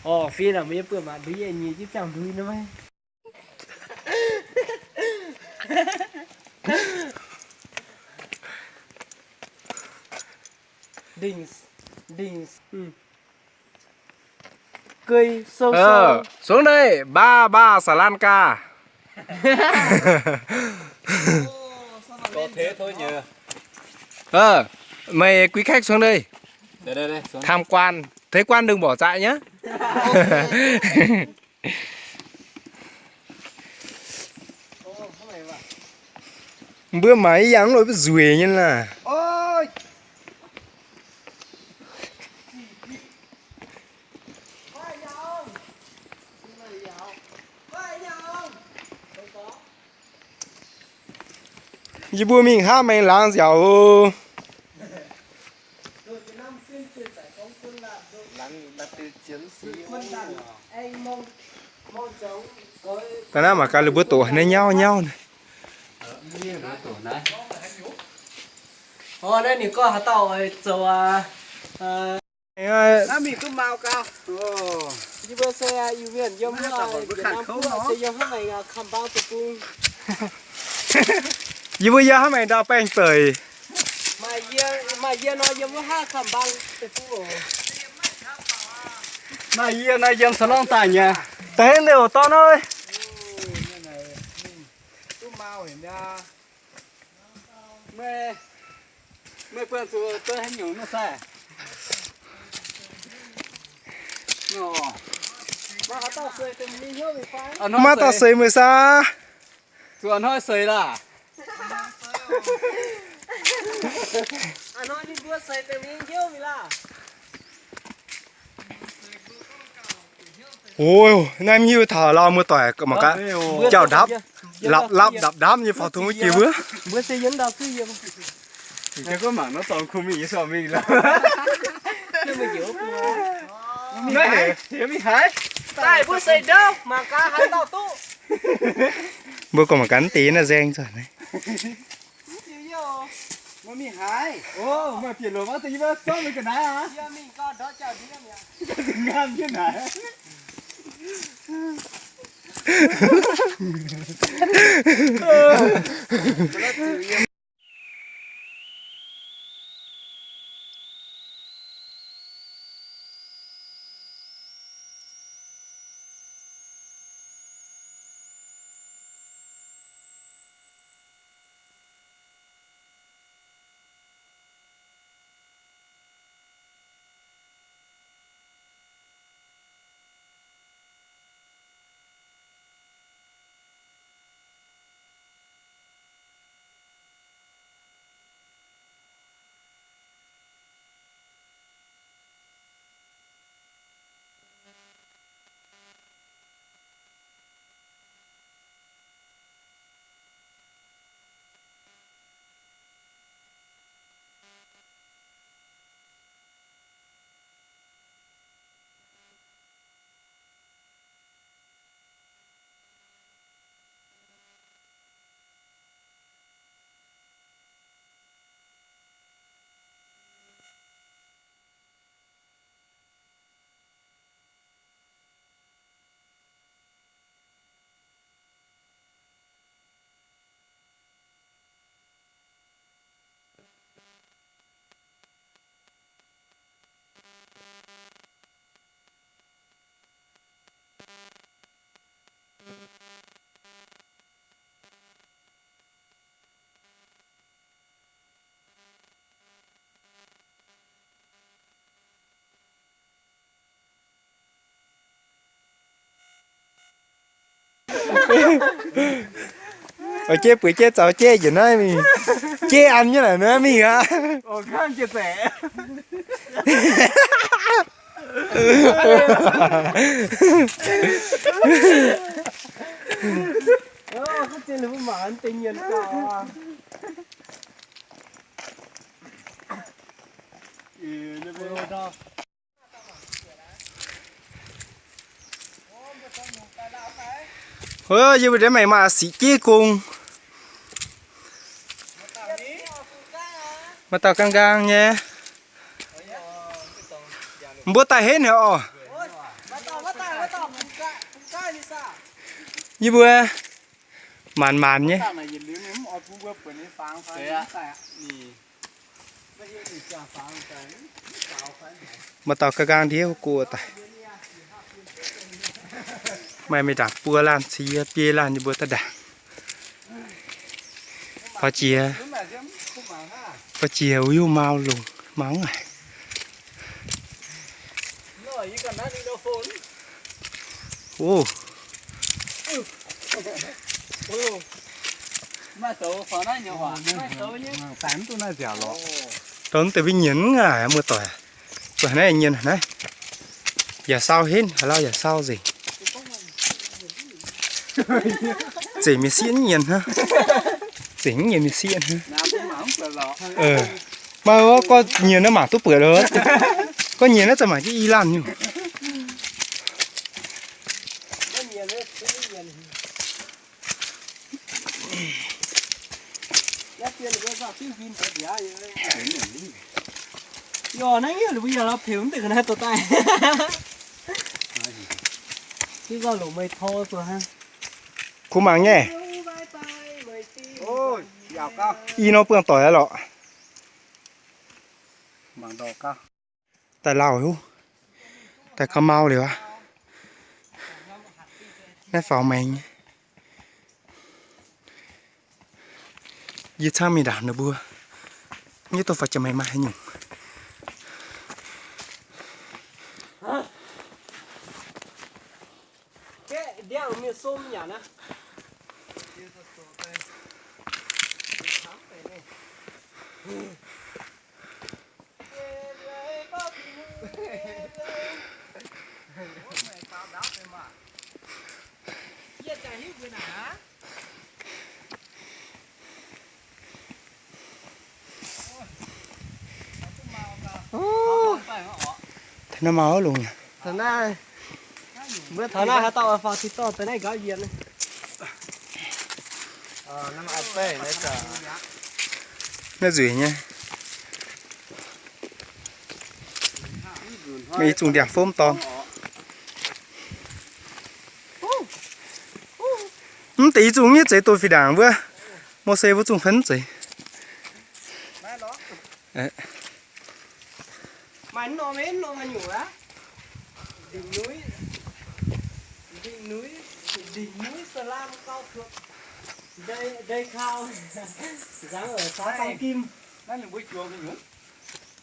Orv, fiev naaic mbuo nyei buonc maac ndui yie nyie jienv ziangh ndui nor maiv. Ndingh, ndingh, gei sou sou. Suangx naaiv, mbaah mbaah sa'lan gaax. Meih guix kaeqv suangx naaiv, tham quan, teix quan ndongc mborqc zaqc nyei. Mbuo maaiz yangh loz mv nzueic nyei laah. Yie mbuo mingh hnangv maengx laangz nziaauc oc. Da'naaiv mangc gaax, ninh mbuo doqc naaiv nyauv nyauv naaiv. Naaiv ninh gorngv haaix dauh oix zoux aqv. Naaiv mingh duqv mau gau. Yie mbuo se Iu-Mienh yiem wuov, se yiem hnangv maengx Kam Bang deic-bung. Yie mbuo yiem hnangv maengx ndau baengh deic. Maaih yie nor yiem wuov haav Kam Bang deic-bung oc. Maaih yie nor yiem Sa'lorngh daaih nyei. Da'hengv liouh dorn hnoi. Meih buatc zuqc duqv haaix nyungc nor sai? Maaih dauh seix meih saah? Zuqc hnoi seix laah. O, naaiv mv hiuv taux lauh muoz-doic mangc gaax, jauv ndapv, lapv lapv ndapv ndapv nyei faaux tong wuov jiex wuov. Mbuo se yiem ndau zuiz yiem. Gorngv mangc nor dorngx kuh mingh nyei sorc mingh lorqc. Mingh haaix? Daaih mbuo seix ndouv mangc gaax haaix dauh duqv. Mbuo gorngv mangc gaax deix naaiv nzaeng zoux naaiv. Mbuo mingh haaix? O, meih bieqc loc maiv deix yie mbuo zorqv mingh ga'naaiv aqv. Jeiv bueix jeiv zaux jeiv njiec naaiv mingh. Jeiv an nyei naaic naaiv mingh aqv. Yie mbuo ndiev maengx maaih siqv jeiv gong. Maaih dauh gaang nqaang nyei. Mbuo daaih henv haic oc. Yie mbuo maanc maanc nyei. Maaih dauh ga'nqaang ndiev go daaih. Maaih mingh ndaangc buo laanh, ciex biei laanh yie mbuo daaih ndaangc. Baac jiex, baac jiex wuov yungh mau longc, mau ngaih. O. Dongh mv deix mbuo nyienz ngaih muoz-doic. Buatc naaiv nyienz naaiv. Yaac sau henv, haaix lauh yaac sau nzengc. Zengc mienh sieqv nyienz hnangv. Zengc mienh sieqv hnangv. Maaih gorngv nyienz naaiv mangc duqv buatc loh. Gorngv nyienz naaiv za'gengh mangc jienv i laanh nyungc. Kuv mangc nyei. I nor buangh doic aqv lorqc. Daaih lauh huv, daaih gauh mau liuz aqv. Naaiv faaux maengx nyei. Yie camv mingh ndaangc ninh mbuo. Yie duqv faaux jiex maengx maaih haaix nyungc. Taux naaiv mau longc. Taux naaiv, mbuo taux naaiv haaix dauh faaux tin dorngh daaih naaiv nqaauv yienx. Naaiv nzueic nyei. Maaih i zungh ndiangx-fomv dorn. Mv deix i zungh nyei zeix doz fih ndaangc wuov. Mose wuov zungh fai mv zeiz.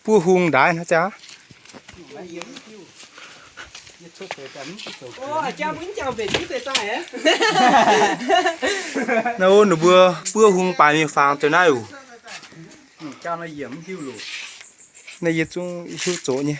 Buov hung ndaaiv hnangv jaax. Naaiv ninh mbuo buov hung baaix mingh faang deix naaiv oc. Naaiv yie zungv hiuv zoqc nyei.